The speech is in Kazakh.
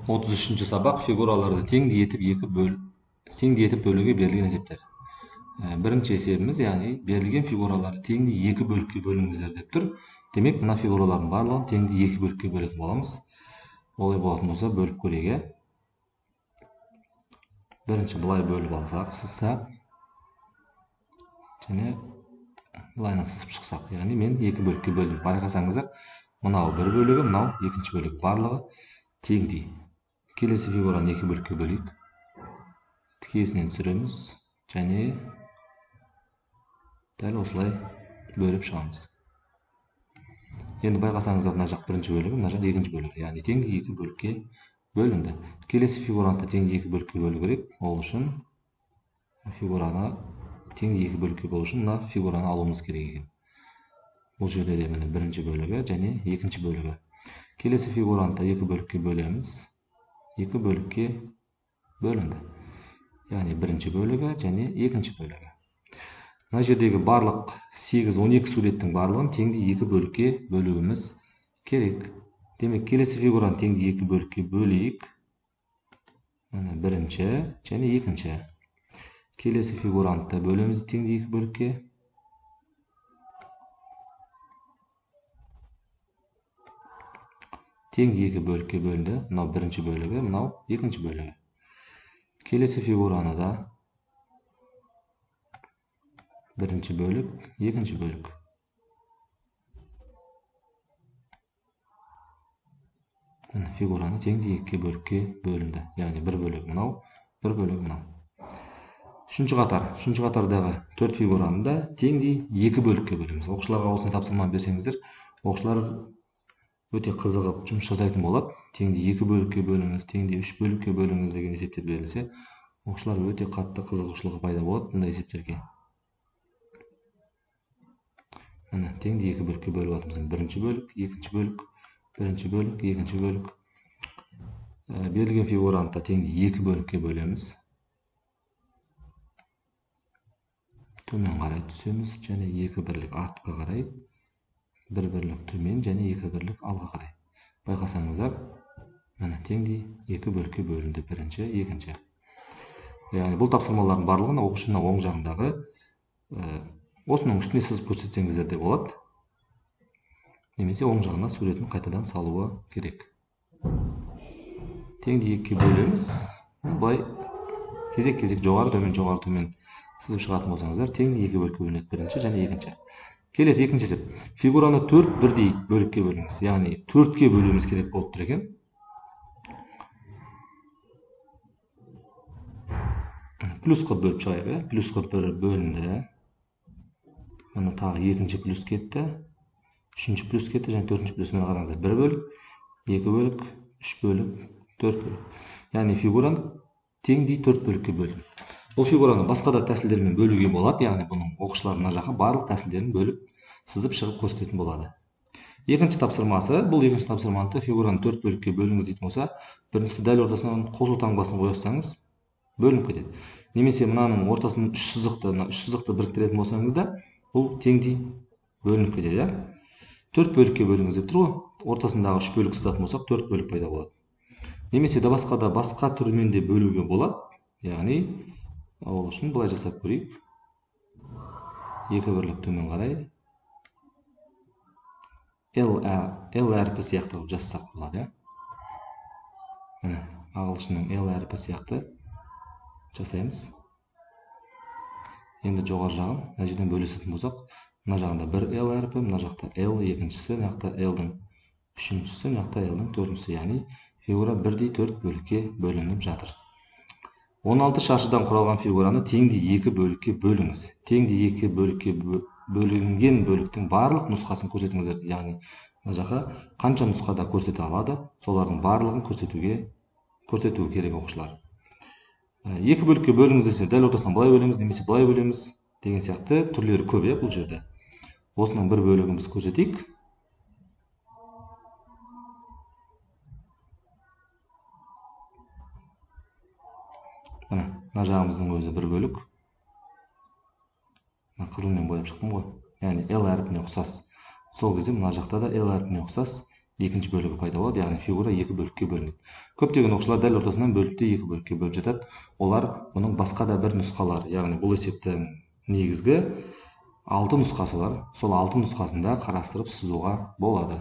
33-ші сабақ фигураларды теңдей етіп теңдей етіп бөлуге берілген есептер. Бірінші есебіміз, яғни берілген фигураларды теңдей екі бөлікке бөліңіздер деп тұр. Демек, мына фигуралардың барлығын теңдей екі бөлікке бөлетін боламыз. Олай болатын болса, бөліп көрейік. Бірінші былай бөліп алсақ, сызсақ, және былайынан сызып шықсақ, яғни мен екі бөлікке бөлдім. Байқасаңыздар, мынау бір бөлігі, мынау екінші бөлігі, барлығы теңдей. Келесі фигураны екі бөлікке бөлейік. Тікесінен түсіреміз және дәл осылай бөліп шығамыз. Енді байқасаңыздар, мына жақ бірінші бөлігі, мына жақ екінші бөлігі, яғни теңдей екі бөлікке бөлінді. Келесі фигураны теңдей екі бөлікке бөлу керек. Ол үшін фигураны теңдей екі бөлікке бөлу үшін мына фигураны алуымыз керек екен. Бұл жерде де міне бірінші бөлігі және екінші бөлігі. Келесі фигураны да екі бөлікке бөлеміз. Екі бөлікке бөлінді. Яғни бірінші бөлігі және екінші бөлігі. Мына жердегі барлық 8-12 суреттің барлығын теңдей екі бөлікке бөлуіміз керек. Демек, келесі фигураны теңдей екі бөлікке бөлейік. Міне бірінші және екінші. Келесі фигураны да бөлеміз теңдей екі бөлікке. Теңдей екі бөлікке бөлінді. Мынау бірінші бөлігі, мынау екінші бөлігі. Келесі фигураны да бірінші бөлік, екінші бөлік. Міне фигураны теңдей екі бөлікке бөлінді. Яғни бір бөлігі мынау, бір бөлігі мынау. Үшінші қатар. Үшінші қатардағы төрт фигураны да теңдей екі бөлікке бөлеміз. Оқушыларға осындай тапсырма берсеңіздер, оқушылар өте қызығып жұмыс жасайтын болады. Теңдей екі бөлікке бөліңіз, теңдей үш бөлікке бөліңіз деген есептер берілсе, оқушылар өте қатты қызығушылығы пайда болады бұндай есептерге. Міне теңдей екі бөлікке бөліп жатырмыз. Бірінші бөлік, екінші бөлік, бірінші бөлік, екінші бөлік. Берілген фигураны да теңдей екі бөлікке бөлеміз. Төмен қарай түсеміз және екі бірлік артқа қарай, бір бірлік төмен және екі бірлік алға қарай. Байқасаңыздар, міне теңдей екі бөлікке бөлінді. Бірінші, екінші. Яғни бұл тапсырмалардың барлығын оқушының оң жағындағы осының үстіне сызып көрсетсеңіздер де болады. Немесе оң жағына суретін қайтадан салуы керек. Теңдей екіге бөлеміз. Былай кезек-кезек жоғары төмен, жоғары төмен сызып шығатын болсаңыздар, теңдей екі бөлікке бөлінеді. Бірінші және екінші. Келесі екінші есеп. Фигураны төрт бірдей бөлікке бөліңіз. Яғни төртке бөлуіміз керек болып тұр екен. Плюс қылып бөліп шығайық. Плюс қылып бір бөлінді. Міне тағы екінші плюс кетті. Үшінші плюс кетті және төртінші плюс. Міне қараңыздар, бір бөлік, екі бөлік, үш бөлік, төрт бөлік. Яғни фигураны теңдей төрт бөлікке бөлдім. Бұл фигураны басқа да тәсілдермен бөлуге болады. Яғни бұның оқушылар мына жаққа барлық тәсілдерін бөліп, сызып шығып көрсететін болады. Екінші тапсырмасы, бұл екінші тапсырманы фигураны төрт бөлікке бөліңіз дейтін болса, біріншісі дәл ортасынан қосу таңбасын қойсаңыз, бөлініп кетеді. Немесе мынаның ортасын үш сызықты, мына үш сызықты біріктіретін болсаңыз да, бұл теңдей бөлініп кетеді. Төрт бөлікке бөліңіз деп тұр ғой. Ортасындағы үш бөлік сызатын болсақ, төрт бөлік пайда болады. Немесе де басқа да басқа түрмен де бөлуге болады. Яғни ол үшін былай жасап көрейік. Екі бірлік төмен қарай L әрпі сияқты қылып жазсақ болады. Міне, ағылшынның L әрпі сияқты жасаймыз. Енді жоғары жағын мына жерден бөлісетін болсақ, мына жағында бір L әрпі, мына жақта L екіншісі, мына жақта L-дің үшіншісі, мына жақта L-дің төртіншісі. Яғни фигура бірдей төрт бөлікке бөлініп жатыр. 16 шаршыдан құралған фигураны теңдей екі бөлікке бөліңіз. Теңдей екі бөлікке бөлінген бөліктің барлық нұсқасын көрсетіңіздер. Яғни мына жаққа қанша нұсқада көрсете алады, солардың барлығын көрсетуі керек оқушылар. Екі бөлікке бөліңіз десе, дәл ортасынан былай бөлеміз, немесе былай бөлеміз деген сияқты түрлері көп бұл жерде. Осының бір бөлігін біз көрсетейік. Міне, мына жағымыздың өзі бір бөлік. Мына қызылмен бояп шықтым ғой. Яғни L әрпіне ұқсас. Сол кезде мына жақта да L әрпіне ұқсас Екінші бөлігі пайда болады, яғни фигура екі бөлікке бөлінеді. Көптеген оқушылар дәл ортасынан бөліп те екі бөлікке бөліп жатады. Олар бұның басқа да бір нұсқалары, яғни бұл есептің негізгі 6 нұсқасы бар. Сол 6 нұсқасында қарастырып сызуға болады.